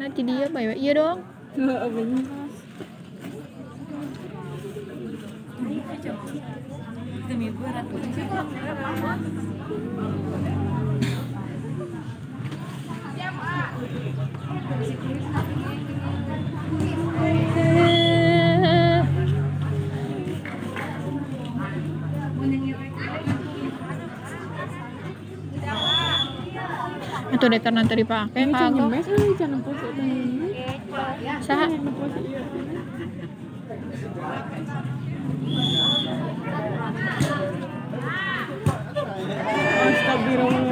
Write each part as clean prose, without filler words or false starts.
Mainnya di dia bae iya dong. Heeh bener. Itu deker nanti dipakai kagak. Saha? Astagfirullah.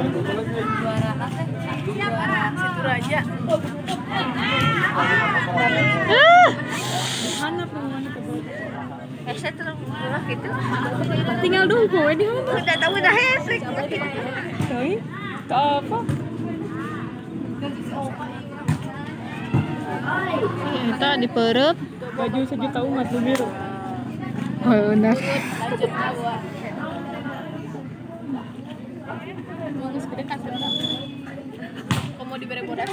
Mana perempuan itu? Hese terus gitu. Tinggal dong kowe di mana? Udah tahu udah hese. Sorry. Apa? Eta diperep baju sejuta umat lu biru. Oh, benar. Kamu diberi bodas.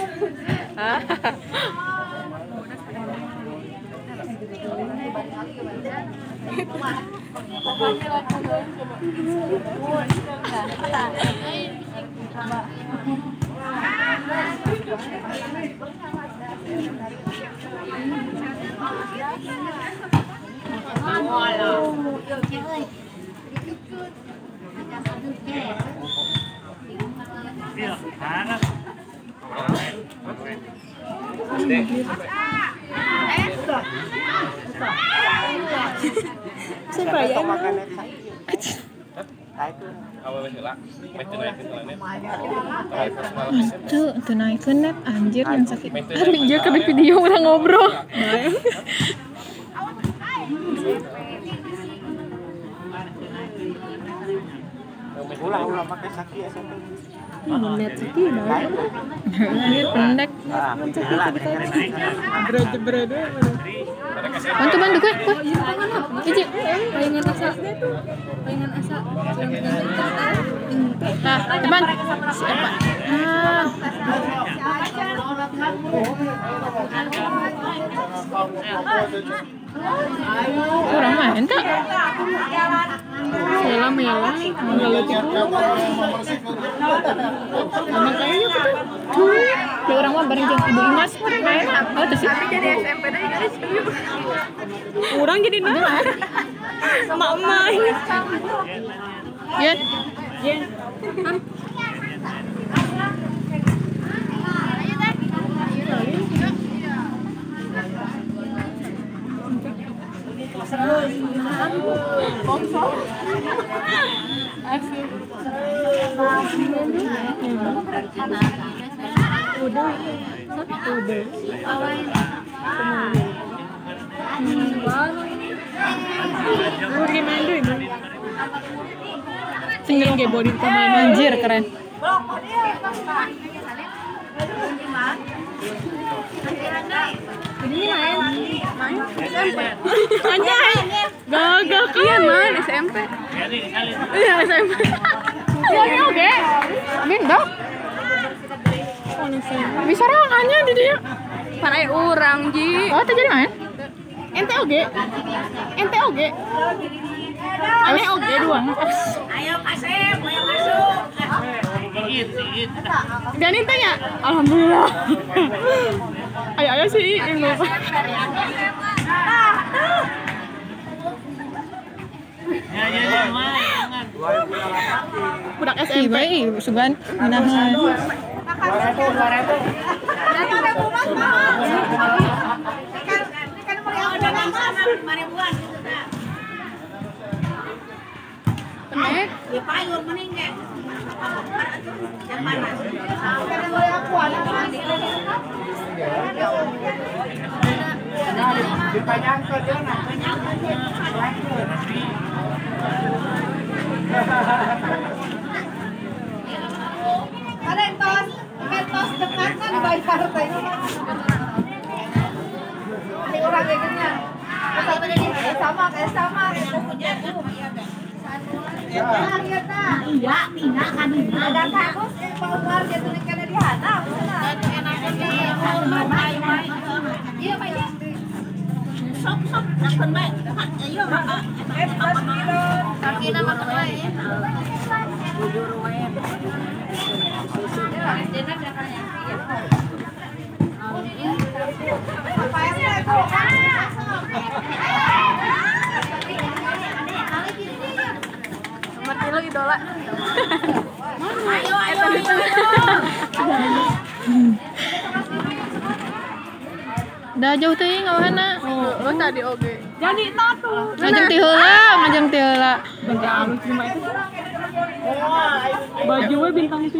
Tuh, tuh naikkan net anjir yang sakit. Aduh, dia ke video udah ngobrol. Ulah pakai sakit SMP. Net sakit anjir pendek. Berat. Bantu gue. Hiji. Palingan asa. Palingan asa. Tah, depan. Siapa? Ah. Kurang main tak? Sela mela, ngaleutik. Emang kayaknya gitu. Ya orang mah bareng jeung Ibu Imas main. Oh, tuh sih. Jadi SMP teh jadi Urang jadi naon? Mak-mak. Yen. Yen. Udah. Tinggal kayak body anjir keren. Ini main SMP. Anjay. Gagah iya main SMP. Iya SMP. Iya oke. Min dong. Bisa rangannya di dia. Panai urang ji. Oh, jadi main? Ente oge. Ente oge. Aneh oge dua. Ayo kasep, ayo masuk. Dan tanya, alhamdulillah. Ayo ayo sih ini. Budak SMP sugan menahan. Pendek. Ya payung mending ge. Ada entos dekat kan dibayar teh. Ini orang kayaknya. Sama kayak sama punya iya, tina kan ada kakus keluar dia tulisannya di hana. Kaki nama kemana ya? Nomor 3 idola. Ayo, ayo, ayo. Dah jauh teuing ngawana. Oh, tadi oge. Jadi tatu. Ngajeng ti heula, ngajeng ti heula. Bangga alus cuma itu. Baju we bintang itu.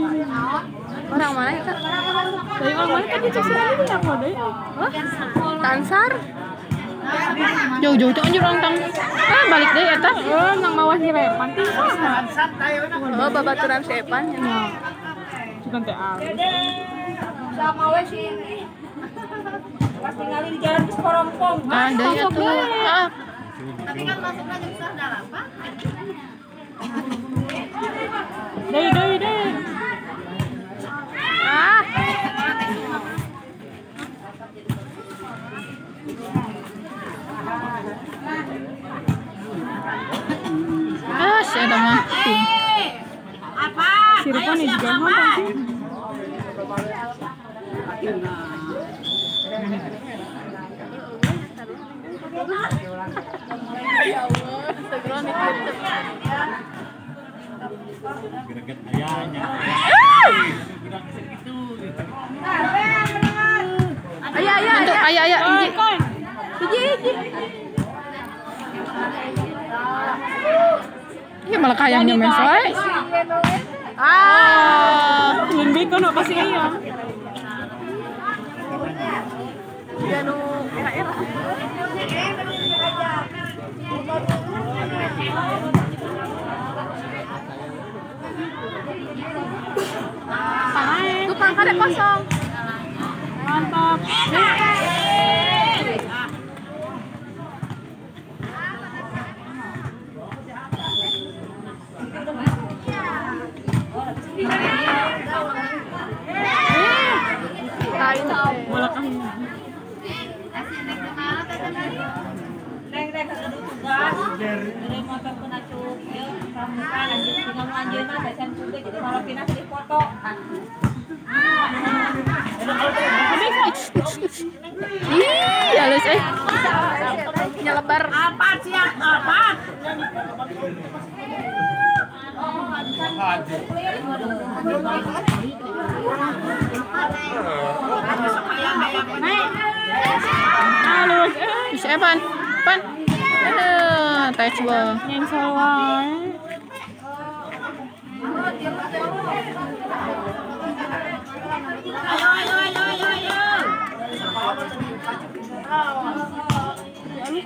Orang mana itu? Dari orang mana tadi cek sih bintang mode ya? Tansar. Jauh-jauh teh anjir orang tang. Ah, balik deui eta. Oh, nang mawa si Repan teh. Oh, babaturan si Epan. Cuman teh alus. Sama we si ini. Pas tinggalin di jalan terus korompong. Ah, deui atuh. Ah. Tapi kan masuknya jam 7.30. Deui deui deui. Ah. Ah, si eta mah. Apa? Si Rupon juga mah sih. Ya Allah, astagfirullah mikir. Greget ayahnya. Ayah, ayah, untuk ayah, ayah, hiji. Hiji, hiji. Iya malah kayangnya mesoy. Ah, Lin bacon apa sih iya? Janu era-era. Tukang kadek kosong. Mantap. Ih, halus eh. Nyelebar. Apa sih? Apa? Halus. Bisa Evan? Pan. Touch ball. Nyensel wae. Ayo, ayo, ayo, ayo, ayo. Ya, lu